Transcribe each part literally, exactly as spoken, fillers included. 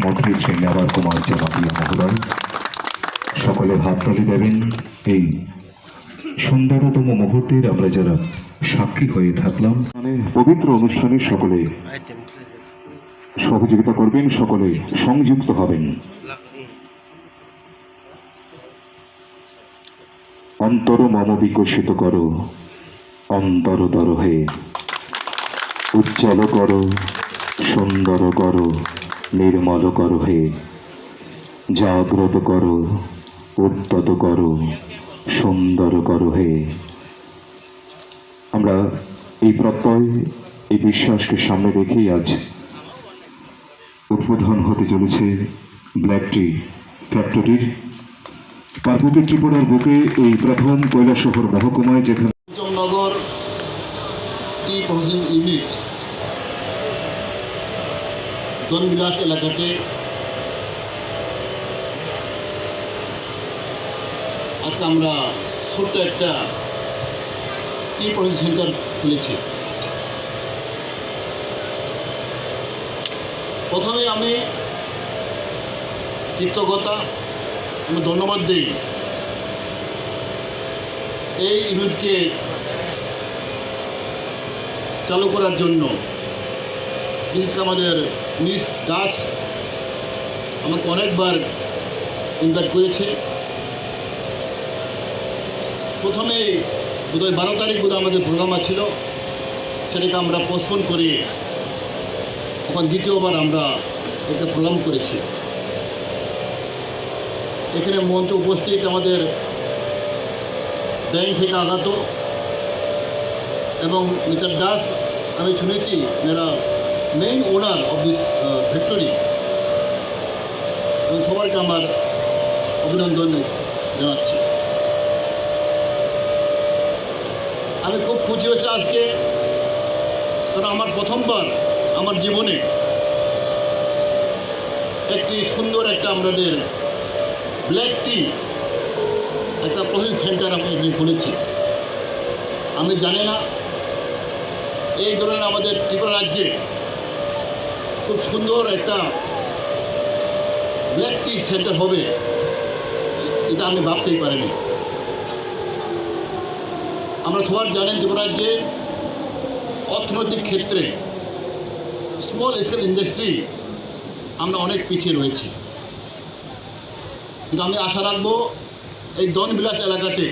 মন্ত্রী শ্রী নেবার কুমার জমাতিয়া মহোদয়। সকলে হাততালি দেবেন। এই সুন্দরতম মুহূর্তের আমরা যারা সাক্ষী হয়ে থাকলাম, মানে, পবিত্র অনুষ্ঠানে সকলে সহযোগিতা করবেন, সকলে সংযুক্ত হবেন। অন্তর মম বিকশিত করো, অন্তরতর হে। উজ্জ্বল করো, সুন্দর করো, নির্মল করো হে। জাগ্রত করো, উদ্যত করো, সুন্দর করো হে। আমরা এই প্রত্যয়, এই বিশ্বাসকে সামনে রেখেই আজ উদ্বোধন হতে চলেছে ব্ল্যাক টি ফ্যাক্টরির। পার্বত্য ত্রিপুরার বুকে এই প্রথম কৈলাসহর মহকুমায়, যেখানে পঞ্চমনগর টি প্রসেসিং ইউনিট ধনবিলাস এলাকাতে আজকে আমরা ছোট্ট একটা টি প্রসেসিং সেন্টার খুলেছি। প্রথমে আমি কৃতজ্ঞতা, আমি ধন্যবাদ দিই এই ইউনিটকে চালু করার জন্য। বিশেষ করে আমাদের মিস দাস আমাকে অনেকবার ইনভাইট করেছে। প্রথমে বোধহয় বারো তারিখ বোধহয় আমাদের প্রোগ্রাম ছিল, সেটাকে আমরা পোস্টপোন করি। এখন দ্বিতীয়বার আমরা একটা প্রোগ্রাম করেছি। এখানে মঞ্চে উপস্থিত আমাদের ব্যাংক থেকে আগত এবং মিস্টার দাস, আমি শুনেছি এনারা মেইন ওনার অফ দিস ফ্যাক্টরি, এবং সবাইকে আমার অভিনন্দন জানাচ্ছি। আমি খুব খুশি হয়েছি আজকে, কারণ আমার প্রথমবার আমার জীবনে একটি সুন্দর একটা আমাদের ব্ল্যাক টি একটা প্রসেস সেন্টার আমি এখানে খুলেছি। আমি জানি না এই ধরনের আমাদের ত্রিপুরা রাজ্যে খুব সুন্দর একটা ব্ল্যাক টি সেন্টার হবে, এটা আমি ভাবতেই পারিনি। আমরা সবার জানেন ত্রিপুরা রাজ্যে অর্থনৈতিক ক্ষেত্রে স্মল স্কেল ইন্ডাস্ট্রি আমরা অনেক পিছিয়ে রয়েছি, কিন্তু আমি আশা রাখবো এই ধনবিলাস এলাকাতে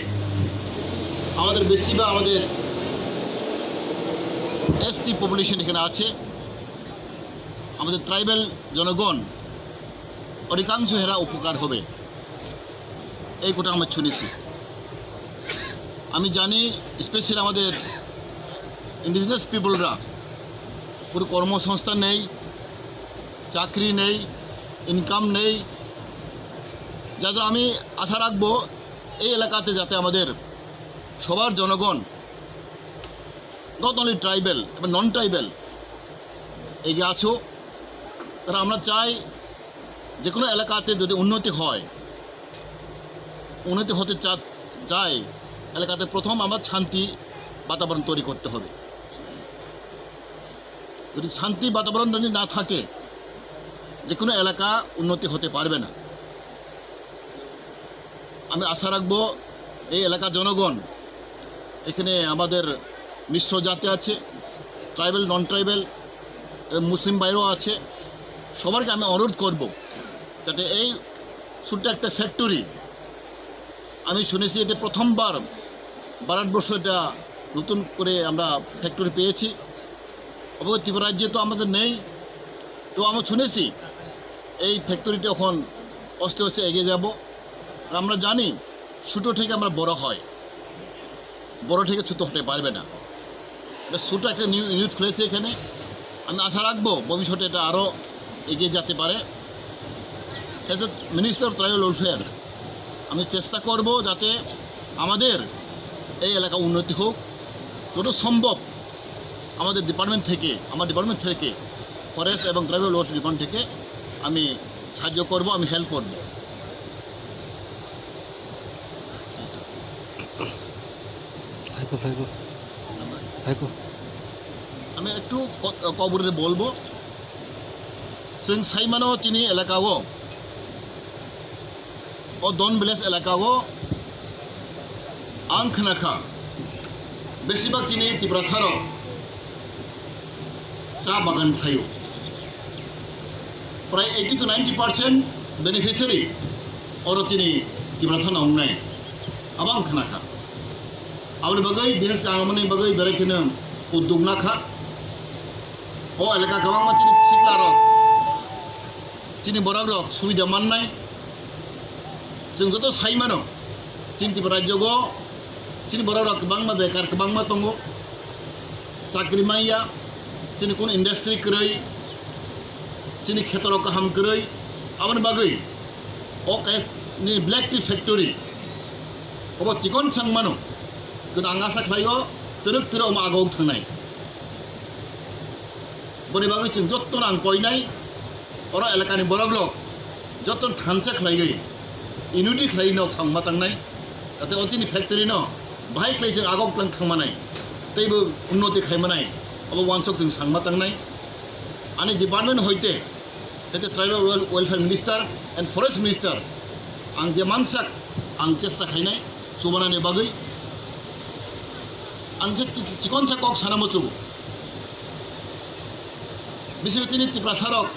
আমাদের বেশিরভাগ আমাদের এসটি পপুলেশন এখানে আছে, আমাদের ট্রাইবাল জনগণ অধিকাংশ এরা উপকার হবে, এই কথা আমরা শুনেছি। আমি জানি, স্পেশালি আমাদের ইন্ডিজিনাস পিপলরা কোনো কর্মসংস্থান নেই, চাকরি নেই, ইনকাম নেই। যার জন্য আমি আশা রাখবো এই এলাকাতে যাতে আমাদের সবার জনগণ, নট অনলি ট্রাইবাল এবং নন ট্রাইবাল, এগিয়ে আসুক। কারণ আমরা চাই যে কোনো এলাকাতে যদি উন্নতি হয়, উন্নতি হতে চা-, চায়, এলাকাতে প্রথম আমার শান্তি বাতাবরণ তৈরি করতে হবে। যদি শান্তি বাতাবরণ যদি না থাকে, যে কোনো এলাকা উন্নতি হতে পারবে না। আমি আশা রাখবো এই এলাকার জনগণ, এখানে আমাদের মিশ্র জাতি আছে, ট্রাইবাল, নন ট্রাইবাল, এবং মুসলিম ভাইরাও আছে, সবাইকে আমি অনুরোধ করব যাতে এই ছোট্ট একটা ফ্যাক্টরি, আমি শুনেছি এটা প্রথমবার ভারতবর্ষ এটা নতুন করে আমরা ফ্যাক্টরি পেয়েছি। অবশ্য ত্রিপুরা রাজ্যে তো আমাদের নেই, তো আমরা শুনেছি এই ফ্যাক্টরিটা এখন আস্তে আস্তে এগিয়ে যাব। আর আমরা জানি ছোটো থেকে আমরা বড় হয়, বড় থেকে ছোটো হতে পারবে না। এটা ছোটো একটা নিউ ইউনিট খুলেছে এখানে, আমি আশা রাখবো ভবিষ্যতে এটা আরও এগিয়ে যেতে পারে। As a minister of tribal welfare আমি চেষ্টা করব যাতে আমাদের এই এলাকা উন্নতি হোক, যত সম্ভব আমাদের ডিপার্টমেন্ট থেকে, আমার ডিপার্টমেন্ট থেকে, ফরেস্ট এবং ট্রাইবাল ওয়েলফেয়ার ডিপার্টমেন্ট থেকে আমি সাহায্য করব, আমি হেল্প করব। ফাইকো, ফাইকো, ফাইকো। আমি একটু ক-, কবরে বলবো। Chwng sai mano chini elaka o, o Don Village elaka o ang khna kha, besibak chini Tiprasa rok cha bagan khlaio. Prai eighty to ninety percent beneficiary oro chini Tiprasa no wngnai, abo ang khna kha. Aboni bagwi, bises khe ang aboni bagwi berai kheno uddog na kha. O elaka kwbangma chini sikla rok, chini borok rok subida mannai. Chwng joto sai mano, chini Tripura rajyo o chini borok rok kwbangma bekar kwbangma tongo, chakri manya, chini kunu industry kwrwi, chini kheto rok kaham kwrwi. Aboni bagwi o khe nini black tea factory obo chikon chang mano, kintu ang asa khlaio twrwk twrwk omo agok thangnai. Boni bagwi chwng jottono ang koinai, oro elakani borok rok jottono thansa khlaiwi, unity khlaiwi nok samma tangnai, jate o chini factory no bahai khlai chwng agok tlang thangmanai, teibo unnoti khaimanai, abo wansok chwng sangma tangnai. Ani department hoite, as a tribal wel-, welfare minister and forest minister, ang je mansak ang chesta khainai chubanani bagwi. Ang je ti-, chikonsa kok sana muchungo. Bisingtwi tini Tiprasa rok,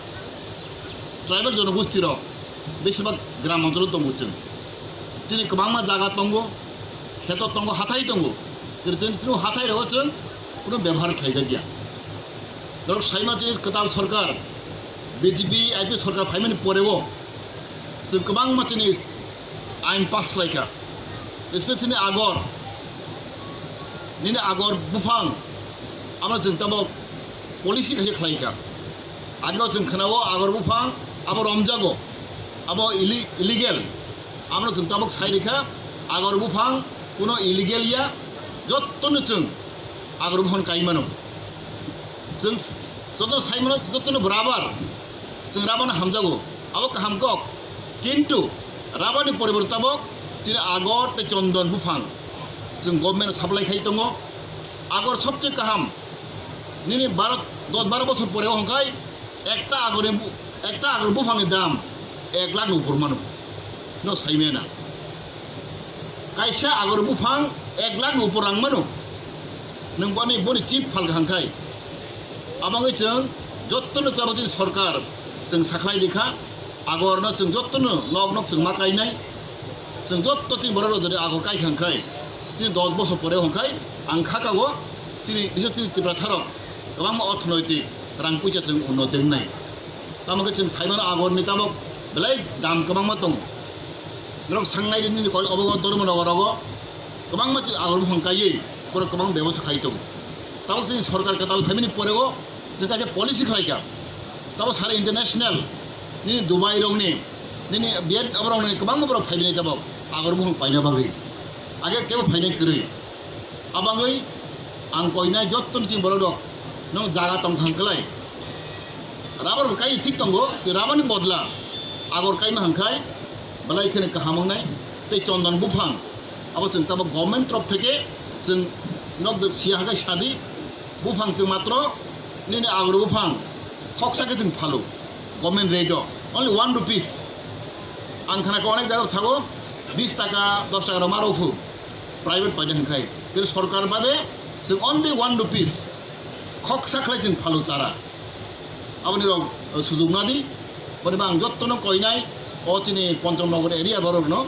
tribal jonogosti rok besibak gram oncholo tongo chwng. Chini kwbangma jaga tongo, kheto tongo, hathai tongo. Chwng, chwng hathai rogo chwng kuno bebohar khlaijakya. Norok saima chini kwtal sorkar, B J P I P sorkar phaimani poreo chwng kwbangma chini ain pass khlaikha, especially agor, nini agor buphang, amo chwng tabok policy kaisa khlaikha. Ageo chwng khnao agor buphang abo romjago, abo illi-, illegal, amo chwng tabok sai rikha, agor buphang kuno illegal ya, jottono chwng agor buphang kai mano. Chwng joto sai mano, jottono rubber, chwng rubber no hamjago, abo kaham kok. Kintu rubber ni poriborte tabok chini agor tei chondon buphang chwng government no supply khai tongo. Agor sobse kaham, nini baro, dos baro bosor pore o hwnkhai ekta agor ni bu-, ekta agor buphang ni dam ek lakh ni upor mano. No sai mena. Kaisa agor buphang ek lakh ni upor rang mano. Nwng boni, boni chip phalkha hwnkhai. Abangwi chwng jottono chabo chini sorkar chwng sakhlai rikha. Agorno chwng jottono nok nok chwng ma kainai. Chwng jotto chini borok rok jodi agor kai kha hwnkhai, chini dos bosor pore hwnkhai ang kha kago chini, bises chini Tiprasa rok kwbangma orthonoitik rang puisa chwng unnoti wngnai. Tamo khe chwng sai mano agorni tabok belai dam kwbangma tongo. Norok sangnai di nini koi obo dormo nogo rogo kwbangma chwng agor buphang kaiwi borok kwbang bebosta khai tongo. Tabok chini sorkar kwtal phaimani porego chwng kaisa policy khlaikha. Tabok sari international nini Dubai rokni, nini Vietnam rokni kwbangma borok phaibini tabok agor buphang paina bagwi. Age kebo phainai kwrwi. Abagwi ang koinai jotto ni chini borok rok nwng jaga tong thang kwlai. Rubber bo kai thik tongo, tei rubber ni bodla agor kaima hwnkhai belai kheno kaham wngnai. Tei chondon buphang abo chwng tabok government torof theke chwng nok siya hwnkhai sadi buphang chwng matro nini agor buphang khoksa khe chwng phalo government rate o only one rupees. Ang khana khe onek jaga sago bis taka, dos taka rok ma rw phu private paida hwnkhai. Khe sorkar babe chwng only one rupees khoksa khlai chwng phalo chara. Aboni rok, eh, sujug nadi. Boni bang jottono koinai o chini Pancham Nagar area borok no.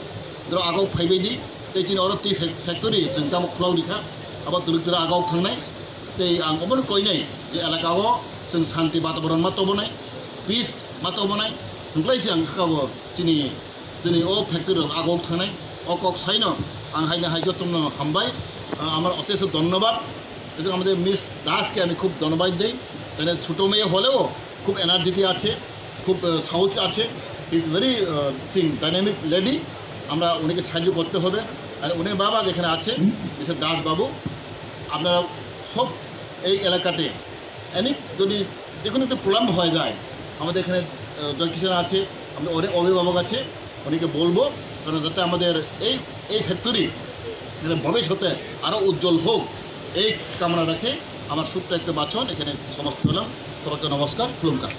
Dro agok phaibai di. Tei chini oro twi fac-, factory chwng tamo khulok dikha. Abo twrwk twrwk agok thangnai. Tei ang obono koinai je elaka o chwng shanti bataboron ma tobonai, peace ma tobonai. Hwnklai se ang kha o chini Chini o factory rok agok thangnai, o kok saino ang haino hai jotono hambai, আহ, আমার অশেষ ধন্যবাদ। এই যে আমাদের মিস দাসকে আমি খুব ধন্যবাদ দেই, মানে ছোটো মেয়ে হলেও খুব এনার্জিটি আছে, খুব, আহ, সাহস আছে। She is very, ah, sing dynamic lady। আমরা উনিকে সাহায্য করতে হবে। আর উনি বাবা যেখানে আছে, মিসেস দাস বাবু, আপনারা সব এই এলাকাতে এনি যদি যে কোনো একটা প্রবলেম হয়ে যায়, আমাদের এখানে, আহ, জয়কিষাণ আছে, আমাদের অনেক অভিভাবক আছে, ওনাকে বলবো, কারণ যাতে আমাদের এই, এই ফ্যাক্টরি যাতে ভবিষ্যতে আরও উজ্জ্বল হোক, এই কামনা রেখে আমার ছোট্ট একটা ভাষণ এখানে সমাপ্ত করলাম। সবাইকে নমস্কার, খুলুমকার।